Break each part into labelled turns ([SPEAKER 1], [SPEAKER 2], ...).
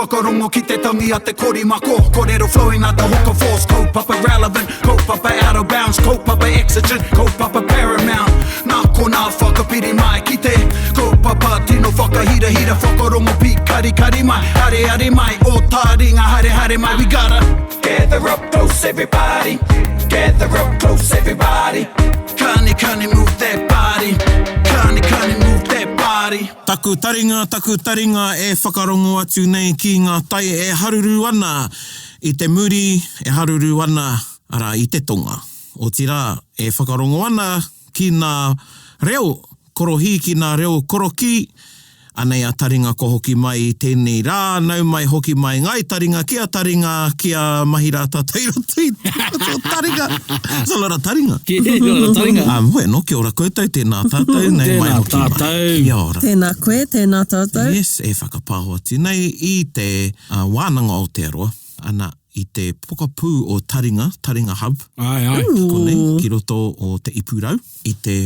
[SPEAKER 1] Whakarongo ki te tangi a te korimako Korero flowing like the hook of force Kaupapa relevant, kaupapa out of bounds Kaupapa exigent, kaupapa paramount Nā konā whakapiri mai ki te Kaupapa tino whakahirahira Whakarongo pīkarikari mai, areare mai Ō taringa haere haere mai We gotta gather up close everybody Gather up close everybody Kani kani move that body Kani kani move that body
[SPEAKER 2] Taku taringa, taku taringa e whakarongo atu nei ki ngā tai e haruru ana i te muri, e haruru ana, arā, i te tonga. Otirā, e whakarongo ana ki ngā reo korohī, ki ngā reo korokī, anei a taringa kua hoki mai i tēnei rā, nau mai hoki mai Ngāi Taringa ki a Taringa, ki a mahi rā tātou i roto i te taringa. It's a lot of taringa.
[SPEAKER 3] Yeah, a lot of taringa.
[SPEAKER 2] Um, hoi anō, kia ora koutou, tēnā tātou, nau mai
[SPEAKER 3] Tēnā
[SPEAKER 2] hoki mai.
[SPEAKER 3] tātou.
[SPEAKER 2] Kia ora.
[SPEAKER 4] Tēnā koe, tēnā tātou.
[SPEAKER 2] Yes, e whakapāho atu nei i te uh, Wānanga o Aotearoa, ana, i te pokapū o Taringa, Taringa Hub,
[SPEAKER 3] Ai, ai.
[SPEAKER 2] ki konei, ki roto o Te Ipurau, i te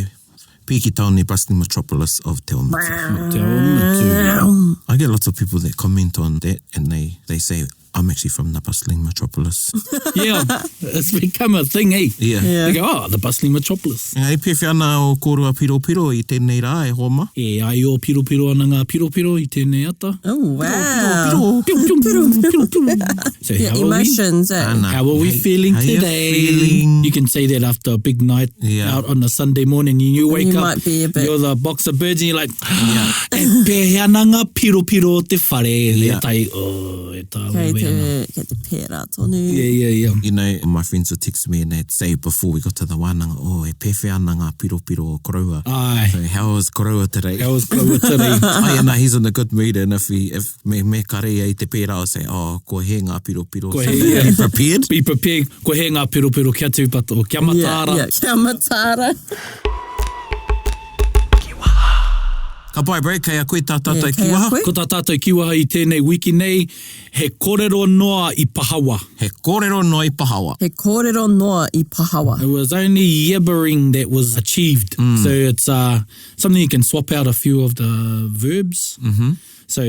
[SPEAKER 2] Pīki Tāone bustling metropolis of Te Awamutu.
[SPEAKER 3] Te Awamutu.
[SPEAKER 2] I get lots of people that comment on that and they, they say, I'm actually from the bustling metropolis.
[SPEAKER 3] Yeah, it's become a thing, eh?
[SPEAKER 2] Yeah.
[SPEAKER 4] Yeah.
[SPEAKER 3] They go, oh, the bustling metropolis.
[SPEAKER 2] Engari pēwhea ana o kōrua piropiro i tēnei rā e hoa ma?
[SPEAKER 3] E ai o piropiro ana ngā piropiro i tēnei ata.
[SPEAKER 4] Oh, wow.
[SPEAKER 3] Piu, piu, piu, piu, piu. So
[SPEAKER 4] Yeah,
[SPEAKER 3] how are we?
[SPEAKER 4] emotions, eh?
[SPEAKER 2] Ana.
[SPEAKER 3] How are we
[SPEAKER 2] Hey,
[SPEAKER 3] feeling
[SPEAKER 2] how you
[SPEAKER 3] today?
[SPEAKER 2] feeling?
[SPEAKER 3] You can say that after a big night
[SPEAKER 2] Yeah.
[SPEAKER 3] out on a Sunday morning. You, you wake
[SPEAKER 4] You
[SPEAKER 3] up,
[SPEAKER 4] might be a bit-
[SPEAKER 3] you're the box of birds and you're like, e pēhea ana ngā piropiro o te whare.
[SPEAKER 2] Yeah.
[SPEAKER 3] E tai, oh, e tā
[SPEAKER 4] Kei
[SPEAKER 3] wewe
[SPEAKER 4] te,
[SPEAKER 3] ana.
[SPEAKER 4] kei te pērā tonu.
[SPEAKER 3] Yeah, yeah, yeah.
[SPEAKER 2] You know, my friends would text me and they'd say before we got to the wānanga, oh, e pēwhea ana ngā piropiro o koroua.
[SPEAKER 3] Ai.
[SPEAKER 2] So, how is koroua today?
[SPEAKER 3] How is koroua today?
[SPEAKER 2] Ai ana, he's in a good mood and if he, if me, me kare ia i te pērā, I'll say, oh, kua hē ngā piropiro.
[SPEAKER 3] Kua
[SPEAKER 2] So,
[SPEAKER 3] hē, yeah.
[SPEAKER 2] Be prepared.
[SPEAKER 3] Be prepared. Kua hē ngā piropiro kia tūpato, kia
[SPEAKER 4] Yeah,
[SPEAKER 3] mataara.
[SPEAKER 4] yeah, kia mataara.
[SPEAKER 2] Ka pai, bro, kei a koe tā tātou
[SPEAKER 4] Yeah, kei a
[SPEAKER 2] kiwaha.
[SPEAKER 4] koe.
[SPEAKER 3] Ko tā tātou kiwaha i tēnei wiki nei, he kōrero noa i pahawa.
[SPEAKER 2] He kōrero noa i pahawa.
[SPEAKER 4] He kōrero noa i pahawa.
[SPEAKER 3] It was only yabbering that was achieved. So it's uh, something you can swap out a few of the verbs. Mm-hmm. So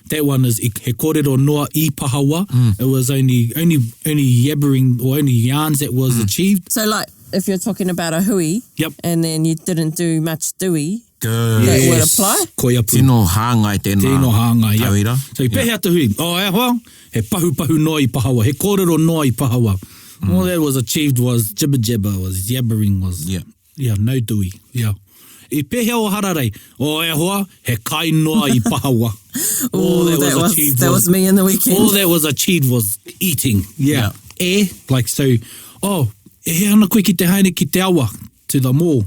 [SPEAKER 3] that one is he kōrero noa i pahawa. It was only only only yabbering or only yarns that was achieved.
[SPEAKER 4] So like, if you're talking about a hui,
[SPEAKER 3] Yep.
[SPEAKER 4] and then you didn't do much doī,
[SPEAKER 2] Good.
[SPEAKER 4] that would apply.
[SPEAKER 3] Koia pū.
[SPEAKER 2] Tino hāngai tēnā.
[SPEAKER 3] Tino hāngai, yeah.
[SPEAKER 2] Tauira.
[SPEAKER 3] So i pēhea te hui? Oh, e hoa, he pahupahu noa i pahawa, he kōrero noa i pahawa. All that was achieved was jibber jabber, was yabbering, was...
[SPEAKER 2] Yeah.
[SPEAKER 3] Yeah, no doī. Yeah. I pēhea o hararei? Oh, e hoa, he kai noa i pahawa. All
[SPEAKER 4] Ooh,
[SPEAKER 3] that, was,
[SPEAKER 4] that was,
[SPEAKER 3] achieved
[SPEAKER 4] that
[SPEAKER 3] was,
[SPEAKER 4] was me in the weekend.
[SPEAKER 3] All that was achieved was eating. Yeah. E, like so, oh, e hea ana koe ki te haere ki te awa, to the mall.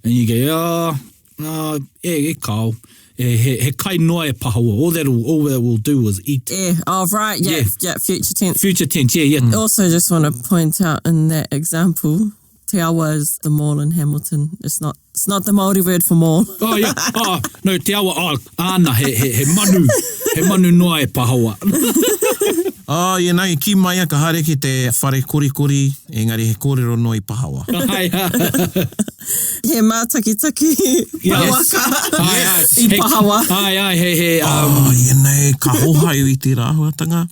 [SPEAKER 3] And you go, ah, ah, e, e kao. E, he, he kai noa e pahawa. All that all that will do is eat.
[SPEAKER 4] Yeah. Oh, right. Yeah.
[SPEAKER 3] Yeah.
[SPEAKER 4] Yeah. Future tense.
[SPEAKER 3] Future tense, yeah, yeah.
[SPEAKER 4] Also, just want to point out in that example, Te Awa is the mall in Hamilton. It's not. It's not the Māori word for mall.
[SPEAKER 3] Oh, yeah. Oh, no, te awa, oh, āna, he, he, he manu. He manu noa e pahawa.
[SPEAKER 2] Oh, you know, i kī mai ia ka haere ki te whare korikori, engari he kōrero noa i pahawa.
[SPEAKER 3] Ai,
[SPEAKER 4] He mātakitaki
[SPEAKER 3] Yes.
[SPEAKER 4] pawaka
[SPEAKER 3] ai, ai.
[SPEAKER 4] i pahawa.
[SPEAKER 3] Ai, ai, he, he, um,
[SPEAKER 2] Oh, you know, ka hohai i tērā āhuatanga.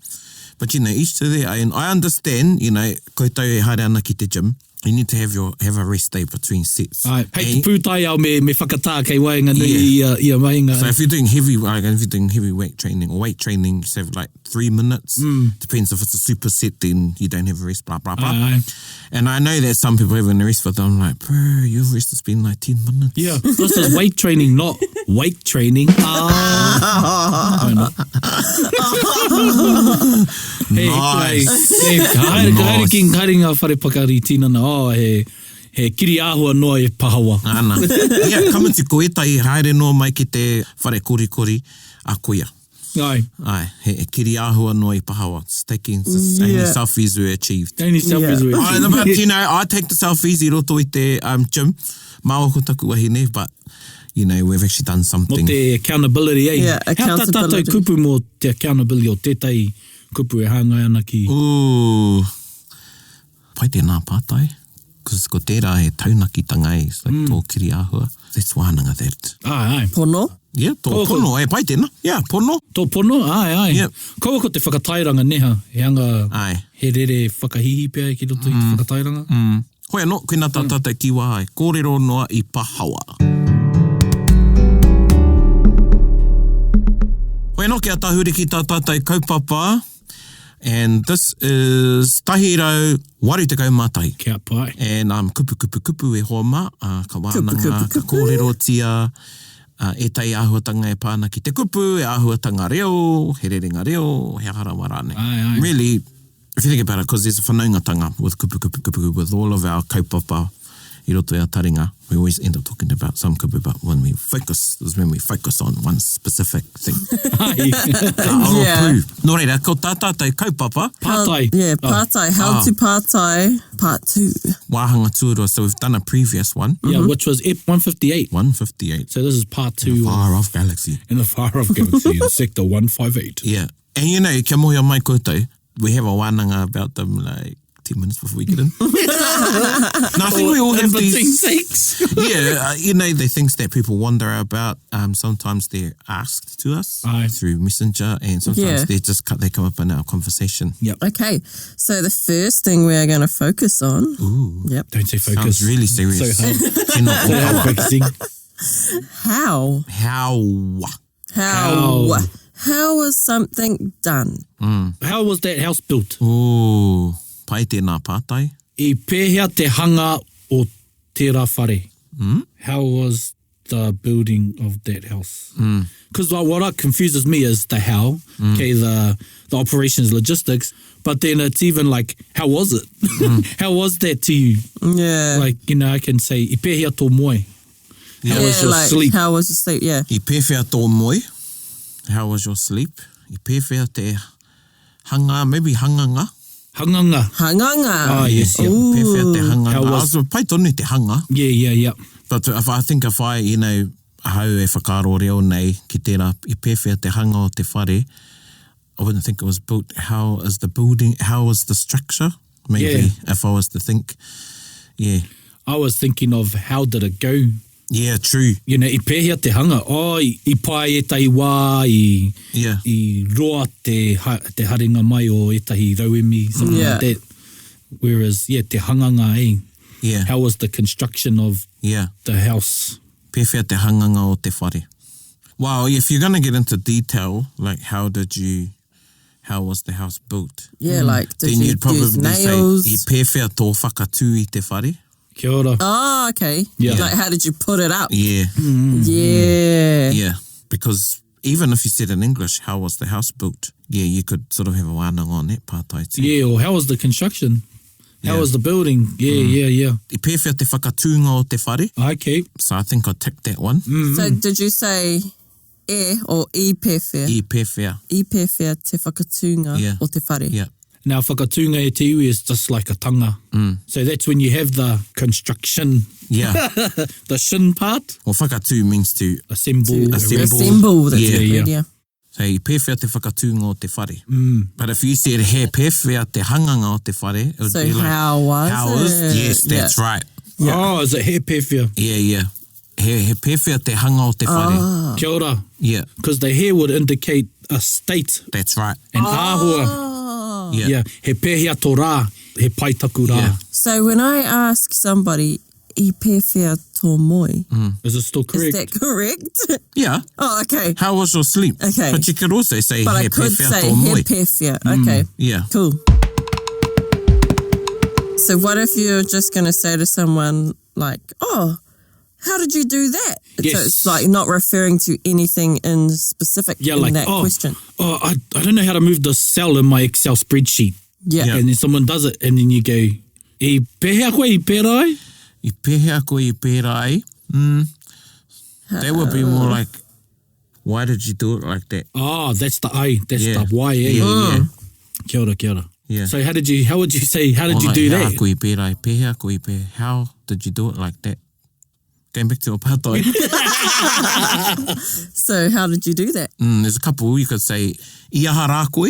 [SPEAKER 2] But, you know, each to their own. I understand, you know, koutou e haere ana ki te gym, you need to have your, have a rest day between sets.
[SPEAKER 3] Ai, hei te
[SPEAKER 2] And-
[SPEAKER 3] pūtaiao me, me whakatā kei waenganui
[SPEAKER 2] Yeah.
[SPEAKER 3] i ia, ia mahinga.
[SPEAKER 2] So if you're doing heavy, like if you're doing heavy weight training or weight training, you just have like three minutes. Depends if it's a super set, then you don't have a rest, blah, blah, blah.
[SPEAKER 3] Aye, aye.
[SPEAKER 2] And I know that some people having a rest for them, I'm like, bro, your rest has been like 10 minutes.
[SPEAKER 3] Yeah, this is weight training, not wake training. Ah. Why not? Hey,
[SPEAKER 2] Nice.
[SPEAKER 3] Hey, ka haere, ka haere
[SPEAKER 2] Nice.
[SPEAKER 3] ki haere ngā whare pakari tinana, oh, he, he kiri āhua noa e pahawa.
[SPEAKER 2] Ana. Yeah, ka mutu ko ētahi haere noa mai ki te whare korikori a koia.
[SPEAKER 3] Ai,
[SPEAKER 2] Ai, he, he kiri āhua noa i pahawa. It's taking, it's only
[SPEAKER 4] Yeah.
[SPEAKER 2] selfies were achieved.
[SPEAKER 3] only selfies
[SPEAKER 4] Yeah.
[SPEAKER 3] were
[SPEAKER 2] Ai, but, you know, I take the selfies i roto i te um, gym. Māua ko taku wahine, but, you know, we've actually done
[SPEAKER 3] Mō
[SPEAKER 2] something.
[SPEAKER 3] te accountability, eh?
[SPEAKER 4] Yeah,
[SPEAKER 3] Hea tā tātou
[SPEAKER 4] accountability.
[SPEAKER 3] kupu mō te accountability o tētahi kupu e hāngai ana ki...
[SPEAKER 2] Ooh. Pai tēnā pātai. Because ko tērā he taunakitanga e, it's like mm. tō kiri āhua. That's wānanga that.
[SPEAKER 3] Ai, ai.
[SPEAKER 4] Pono?
[SPEAKER 2] Yeah, tō Kaua pono, e pai tēnā. Yeah, pono.
[SPEAKER 3] Tō pono, ai, ai. Yep. Kaua ko te whakatairanga neha, he anga,
[SPEAKER 2] ai.
[SPEAKER 3] he rere whakahihi pea ki roto mm. i te mm. whakatairanga.
[SPEAKER 2] Mm. Hoi anō, koina tā mm. tātou ki wā ai. Kōrero noa i pahawa. Hoi anō kia tahuri ki tā tātou kaupapa. And this is 181.
[SPEAKER 3] Kia pai.
[SPEAKER 2] And um, kupu, kupu, kupu e hoa mā, uh, ka wānanga, kupu, kupu, kupu. ka kōrerotia uh, ētahi āhuatanga e pā ana ki te kupu, e āhuatanga reo, he rerenga reo, he aha rawa rānei.
[SPEAKER 3] Ai, ai.
[SPEAKER 2] Really, if you think about it, because there's a whanaungatanga with kupu, kupu, kupu, with all of our kaupapa i roto i a taringa, we always end up talking about some kupu, but when we focus, is when we focus on one specific thing. Ka aro
[SPEAKER 4] Yeah.
[SPEAKER 2] pū. Nō reira, ko tā tātou kaupapa,
[SPEAKER 3] Pātai.
[SPEAKER 4] Yeah, pātai. How
[SPEAKER 2] Ah.
[SPEAKER 4] to pātai, part 2.
[SPEAKER 2] wāhanga tuarua, so we've done a previous one,
[SPEAKER 3] Yeah, which was EP 158.
[SPEAKER 2] 158,
[SPEAKER 3] So this is part 2 of
[SPEAKER 2] Far Off Galaxy.
[SPEAKER 3] In the Far Off Galaxy in Sector 158.
[SPEAKER 2] Yeah. And you know, kia mōhio mai koutou, we have a wānanga about them like 10 minutes before we get in. no, I think we all have
[SPEAKER 3] In between
[SPEAKER 2] these.
[SPEAKER 3] takes.
[SPEAKER 2] Yeah, you know, the things that people wonder about. Sometimes they're asked to us
[SPEAKER 3] Aye.
[SPEAKER 2] through Messenger, and sometimes
[SPEAKER 4] Yeah.
[SPEAKER 2] they just cut, they come up in our conversation.
[SPEAKER 3] Yep.
[SPEAKER 4] Okay, so the first thing we are going to focus on.
[SPEAKER 2] Ooh.
[SPEAKER 4] Yep.
[SPEAKER 3] Don't say focus.
[SPEAKER 2] Sounds really serious.
[SPEAKER 3] So hard.
[SPEAKER 2] Tino
[SPEAKER 3] So hard
[SPEAKER 2] okawa.
[SPEAKER 3] focusing.
[SPEAKER 4] How?
[SPEAKER 2] How?
[SPEAKER 4] How?
[SPEAKER 3] How?
[SPEAKER 4] How was something done?
[SPEAKER 3] How was that house built?
[SPEAKER 2] Ooh, pai tēnā pātai.
[SPEAKER 3] I pēhea te hanga o tērā whare? How was the building of that house? Because what what confuses me is the how, okay, the the operations, logistics, but then it's even like, how was it? how was that to you?
[SPEAKER 4] Yeah.
[SPEAKER 3] Like, you know, I can say, i pēhea tō moe? How
[SPEAKER 4] yeah,
[SPEAKER 3] was your
[SPEAKER 4] like,
[SPEAKER 3] sleep?
[SPEAKER 4] How was your sleep? Yeah.
[SPEAKER 2] I pēwhea tō moe? How was your sleep? I pēwhea te hanga, maybe hanganga.
[SPEAKER 3] Hanganga.
[SPEAKER 4] Hanganga.
[SPEAKER 3] Ah, yes, yeah.
[SPEAKER 4] Ooh.
[SPEAKER 2] Pēwhea te hanganga.
[SPEAKER 3] How was-
[SPEAKER 2] I was pai tonu te hanga.
[SPEAKER 3] Yeah, yeah, yeah.
[SPEAKER 2] But if I think if I, you know, ahau e whakaaro reo nei ki tērā, i pēwhea te hanga o te whare, I wouldn't think it was built, how is the building, how is the structure? Maybe,
[SPEAKER 3] Yeah.
[SPEAKER 2] if I was to think. Yeah.
[SPEAKER 3] I was thinking of how did it go?
[SPEAKER 2] Yeah, true.
[SPEAKER 3] You know, i pēhea te hanga. Oh, i, i pai ētahi wā, i,
[SPEAKER 2] Yeah.
[SPEAKER 3] i roa te, ha, te haringa mai o ētahi rauemi, something
[SPEAKER 4] Yeah.
[SPEAKER 3] like that. Whereas, yeah, te hanganga, eh?
[SPEAKER 2] Yeah.
[SPEAKER 3] How was the construction of
[SPEAKER 2] Yeah.
[SPEAKER 3] the house?
[SPEAKER 2] Pēwhea te hanganga o te whare. Well, if you're going to get into detail, like how did you, how was the house built?
[SPEAKER 4] Yeah, like, did
[SPEAKER 2] Then
[SPEAKER 4] you
[SPEAKER 2] you'd probably
[SPEAKER 4] use nails?
[SPEAKER 2] say, i pēwhea tō whakatū i te whare?
[SPEAKER 3] Kia ora.
[SPEAKER 4] Oh, okay.
[SPEAKER 3] Yeah.
[SPEAKER 4] Like, how did you put it up?
[SPEAKER 2] Yeah.
[SPEAKER 4] Yeah.
[SPEAKER 2] Yeah, because even if you said in English, how was the house built? Yeah, you could sort of have a wānanga on that pātai too.
[SPEAKER 3] Yeah, or how was the construction? How
[SPEAKER 2] Yeah.
[SPEAKER 3] was the building? Yeah, yeah, yeah.
[SPEAKER 2] I pēwhea te whakatūnga o te whare?
[SPEAKER 3] Okay.
[SPEAKER 2] So I think I ticked that one.
[SPEAKER 4] So did you say e or i pēwhea?
[SPEAKER 2] I pēwhea.
[SPEAKER 4] I pēwhea te whakatūnga
[SPEAKER 2] Yeah.
[SPEAKER 4] o te whare.
[SPEAKER 2] Yeah.
[SPEAKER 3] Now, whakatūnga e te iwi is just like a tanga. So that's when you have the construction,
[SPEAKER 2] Yeah.
[SPEAKER 3] the shin part,
[SPEAKER 2] well, whakatū means to
[SPEAKER 3] assemble.
[SPEAKER 4] To
[SPEAKER 2] Assemble.
[SPEAKER 4] Assemble, that's
[SPEAKER 2] Yeah.
[SPEAKER 4] a good
[SPEAKER 3] Yeah.
[SPEAKER 4] word, yeah.
[SPEAKER 2] So, i pēwhea te whakatūnga o te whare. But if you said he pēwhea te hanganga o te whare, it would
[SPEAKER 4] So
[SPEAKER 2] be like...
[SPEAKER 4] how was
[SPEAKER 2] how is-
[SPEAKER 4] it?
[SPEAKER 2] Yes, that's
[SPEAKER 4] Yeah.
[SPEAKER 2] right.
[SPEAKER 3] Oh, is it he pēwhea?
[SPEAKER 2] Yeah, yeah. He, he pēwhea te hanga o te whare.
[SPEAKER 4] Ah.
[SPEAKER 3] Kia ora.
[SPEAKER 2] Yeah,
[SPEAKER 3] Because the he would indicate a state
[SPEAKER 2] that's right.
[SPEAKER 3] and āhua.
[SPEAKER 4] Oh.
[SPEAKER 2] Yeah.
[SPEAKER 3] Yeah, he pēhea tō rā, he pai taku rā.
[SPEAKER 2] Yeah.
[SPEAKER 4] So when I ask somebody, i pēwhea tō moe,
[SPEAKER 3] Is it still
[SPEAKER 4] is
[SPEAKER 3] correct?
[SPEAKER 4] that correct?
[SPEAKER 2] Yeah.
[SPEAKER 4] oh, okay.
[SPEAKER 2] How was your sleep?
[SPEAKER 4] Okay.
[SPEAKER 2] But you could also say
[SPEAKER 4] But
[SPEAKER 2] he
[SPEAKER 4] I could
[SPEAKER 2] pēwhea
[SPEAKER 4] say
[SPEAKER 2] tō
[SPEAKER 4] he
[SPEAKER 2] moe.
[SPEAKER 4] pēwhea. Okay.
[SPEAKER 2] Yeah.
[SPEAKER 4] Cool. So what if you're just going to say to someone like, "Oh, how did you do that?" So
[SPEAKER 3] Yes.
[SPEAKER 4] it's like not referring to anything in specific
[SPEAKER 3] Yeah,
[SPEAKER 4] in
[SPEAKER 3] like,
[SPEAKER 4] that
[SPEAKER 3] oh,
[SPEAKER 4] question.
[SPEAKER 3] oh I, I don't know how to move the cell in my Excel spreadsheet.
[SPEAKER 4] Yeah.
[SPEAKER 2] Yeah.
[SPEAKER 3] And then someone does it, and then you go, I pēhea koe i pērā ai?
[SPEAKER 2] I pēhea koe i pērā ai? Mm. That would be more like, why did you do it like that?
[SPEAKER 3] Oh, that's the I, that's
[SPEAKER 2] Yeah.
[SPEAKER 3] the why, eh?
[SPEAKER 2] Yeah, yeah.
[SPEAKER 3] Kia ora, kia ora.
[SPEAKER 2] Yeah.
[SPEAKER 3] So how did you, how would you say, how did
[SPEAKER 2] Or
[SPEAKER 3] you
[SPEAKER 2] like,
[SPEAKER 3] do
[SPEAKER 2] hea
[SPEAKER 3] that?
[SPEAKER 2] Koe i pērā ai, pēhea koe i pērā, how did you do it like that? Going back to a pātai.
[SPEAKER 4] So how did you do that?
[SPEAKER 2] mm, there's a couple you could say, i aha rā koe?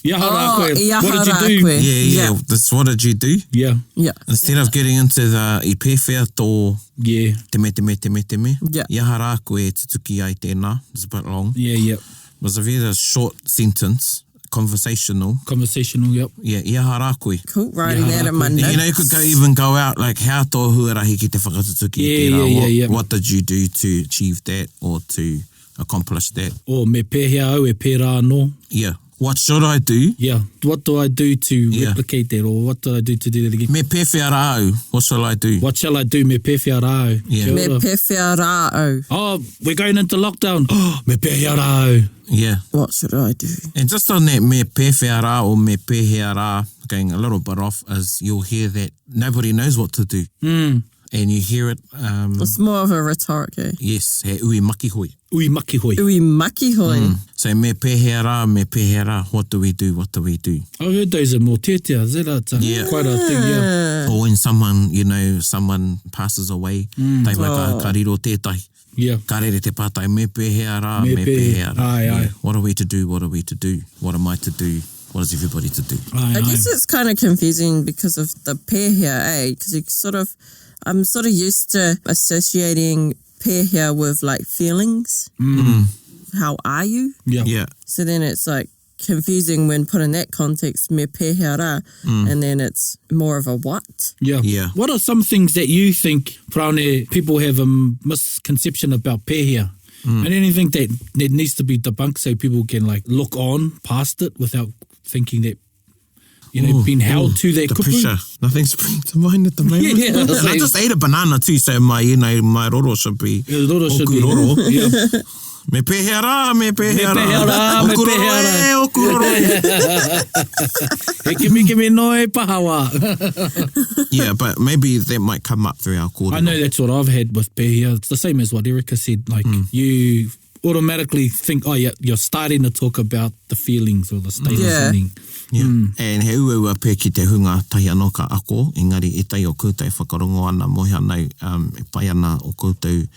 [SPEAKER 3] I aha rā
[SPEAKER 4] Oh,
[SPEAKER 3] koe.
[SPEAKER 4] i aha
[SPEAKER 3] What did you
[SPEAKER 4] rā
[SPEAKER 3] do?
[SPEAKER 4] koe.
[SPEAKER 2] Yeah, yeah,
[SPEAKER 4] Yeah.
[SPEAKER 2] That's what did you do?
[SPEAKER 3] Yeah.
[SPEAKER 4] Yeah.
[SPEAKER 2] Instead of getting into the i pēwhea tō
[SPEAKER 3] Yeah.
[SPEAKER 2] te me, te me, te me, te me.
[SPEAKER 4] Yeah.
[SPEAKER 2] I aha rā koe e tutuki ai tēnā. It's a bit long.
[SPEAKER 3] Yeah, yeah.
[SPEAKER 2] Was a very short sentence, conversational.
[SPEAKER 3] Conversational, yep.
[SPEAKER 2] Yeah, i aha rā koe.
[SPEAKER 4] Cool. Writing
[SPEAKER 3] Yeah,
[SPEAKER 4] that in my
[SPEAKER 3] You
[SPEAKER 4] notes.
[SPEAKER 2] You know, you could go, even go out like how tō huarahi ki te whakatutuki i
[SPEAKER 3] Yeah,
[SPEAKER 2] tērā.
[SPEAKER 3] yeah, yeah,
[SPEAKER 2] what,
[SPEAKER 3] yeah.
[SPEAKER 2] what did you do to achieve that or to accomplish that?
[SPEAKER 3] Or me pēhea au e pērā anō.
[SPEAKER 2] Yeah. What should I do?
[SPEAKER 3] Yeah. What do I do to
[SPEAKER 2] Yeah.
[SPEAKER 3] replicate that or what do I do to do that again?
[SPEAKER 2] Me pēwhea rā au. What shall I do?
[SPEAKER 3] What shall I do? Me pēwhea rā au.
[SPEAKER 2] Yeah.
[SPEAKER 3] Kia
[SPEAKER 4] Me
[SPEAKER 3] ora.
[SPEAKER 4] pēwhea rā au.
[SPEAKER 3] Oh, we're going into lockdown. Oh, me pēhea rā au.
[SPEAKER 2] Yeah.
[SPEAKER 4] What should I do?
[SPEAKER 2] And just on that me pēwhea rā or me pēhea rā, going a little bit off, is you'll hear that nobody knows what to do. Mm. And you hear it, um,
[SPEAKER 4] It's more of a rhetoric, eh?
[SPEAKER 2] yes, he ui makihoi.
[SPEAKER 3] Ui makihoi.
[SPEAKER 4] Ui makihoi.
[SPEAKER 2] So me pēhea rā, me pēhea rā, what do we do, what do we do?
[SPEAKER 3] I've heard those in Mōteatea. Is that a,
[SPEAKER 2] Yeah.
[SPEAKER 3] quite a thing, yeah.
[SPEAKER 2] Or when someone, you know, someone passes away, mm. tai oh. ka, ka riro tētahi.
[SPEAKER 3] Yeah.
[SPEAKER 2] Ka rere te pātai, me pēhea rā,
[SPEAKER 3] Me
[SPEAKER 2] me,
[SPEAKER 3] pēhea.
[SPEAKER 2] pēhea rā.
[SPEAKER 3] Ai, ai.
[SPEAKER 2] Yeah. What are we to do, what are we to do? What am I to do? What is everybody to do?
[SPEAKER 3] Aye,
[SPEAKER 4] I
[SPEAKER 3] aye.
[SPEAKER 4] guess it's kind of confusing because of the pēhea, eh? Because you sort of, I'm sort of used to associating pēhea with like feelings.
[SPEAKER 3] Mm.
[SPEAKER 4] How are you?
[SPEAKER 3] Yeah.
[SPEAKER 2] Yeah.
[SPEAKER 4] So then it's like confusing when put in that context, me pēhea rā, and then it's more of a what?
[SPEAKER 3] Yeah.
[SPEAKER 2] Yeah.
[SPEAKER 3] What are some things that you think, Praone, people have a misconception about pēhea?
[SPEAKER 2] Mm.
[SPEAKER 3] And anything that, that needs to be debunked so people can like look on past it without thinking that, you know, being held to that
[SPEAKER 2] The
[SPEAKER 3] kupu.
[SPEAKER 2] pressure. Nothing springs to mind at the moment.
[SPEAKER 3] Yeah, yeah,
[SPEAKER 2] And I
[SPEAKER 3] same.
[SPEAKER 2] just ate a banana too, so my, you know, my roro should be.
[SPEAKER 3] Your roro should
[SPEAKER 2] Oku
[SPEAKER 3] be.
[SPEAKER 2] roro.
[SPEAKER 3] Yeah.
[SPEAKER 2] Me pēhea rā, me pēhea
[SPEAKER 3] Me
[SPEAKER 2] rā.
[SPEAKER 3] pēhea rā, me
[SPEAKER 2] Oku roro
[SPEAKER 3] pēhea rā.
[SPEAKER 2] e, oku roro e.
[SPEAKER 3] He kimi kimi no e pahawa.
[SPEAKER 2] Yeah, but maybe that might come up through our kōrero.
[SPEAKER 3] I know that's what I've had with pēhea. It's the same as what Erica said. Like you automatically think, oh yeah, you're starting to talk about the feelings or the state of
[SPEAKER 4] Yeah.
[SPEAKER 3] something.
[SPEAKER 2] Yeah. Mm. And he ueua pē ki te hunga tahi anō ka ako, engari e tai o koutou e whakarongo ana, mohi ana um, e pai ana o koutou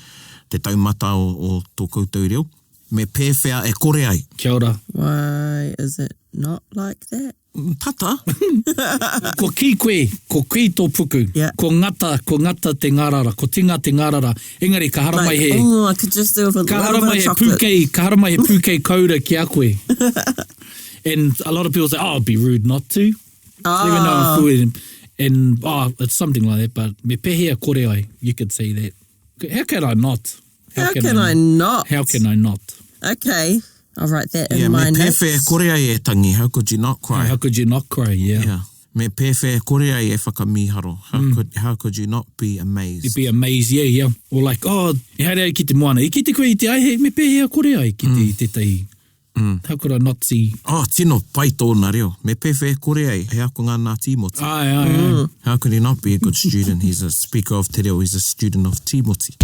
[SPEAKER 2] te taumata o, o tō koutou reo. Me pēwhea e kore ai.
[SPEAKER 3] Kia ora.
[SPEAKER 4] Why is it not like that?
[SPEAKER 2] Tata.
[SPEAKER 3] Ko ki koe, ko ki tō puku.
[SPEAKER 4] Yeah.
[SPEAKER 3] Ko ngata, ko ngata te ngārara, ko tinga te ngārara. Engari, ka haramai
[SPEAKER 4] Like,
[SPEAKER 3] he,
[SPEAKER 4] oh, I could just do with a
[SPEAKER 3] ka
[SPEAKER 4] little
[SPEAKER 3] haramai
[SPEAKER 4] bit
[SPEAKER 3] he
[SPEAKER 4] of chocolate.
[SPEAKER 3] pūkei, ka haramai he pūkei koura ki a koe. And a lot of people say, oh, it'd be rude not to.
[SPEAKER 4] Ah.
[SPEAKER 3] Even though I'm food and, and oh, it's something like that, but me pehea kore ai, you could say that. How can I not?
[SPEAKER 4] How can I not?
[SPEAKER 3] How can I not?
[SPEAKER 4] Okay, I'll write that in
[SPEAKER 2] Yeah, me
[SPEAKER 4] my notes.
[SPEAKER 2] pēwhea e kore ai e tangi. How could you not cry?
[SPEAKER 3] How could you not cry? Yeah.
[SPEAKER 2] Yeah. Me pēwhea e kore ai e whakamīharo. How, could, how could you not be amazed?
[SPEAKER 3] You'd be amazed, yeah, yeah. Or like, oh, e haere ai ki te moana. I kite koe i te aihe, me pēhea kore ai ki te tētahi. How could I not see?
[SPEAKER 2] Oh, tino pai tōna reo. Me pēwhea e kore ai. He akonga nā Tīmoti.
[SPEAKER 3] Ai, ai, ai.
[SPEAKER 2] How could he not be a good student? He's a speaker of te reo. He's a student of Tīmoti.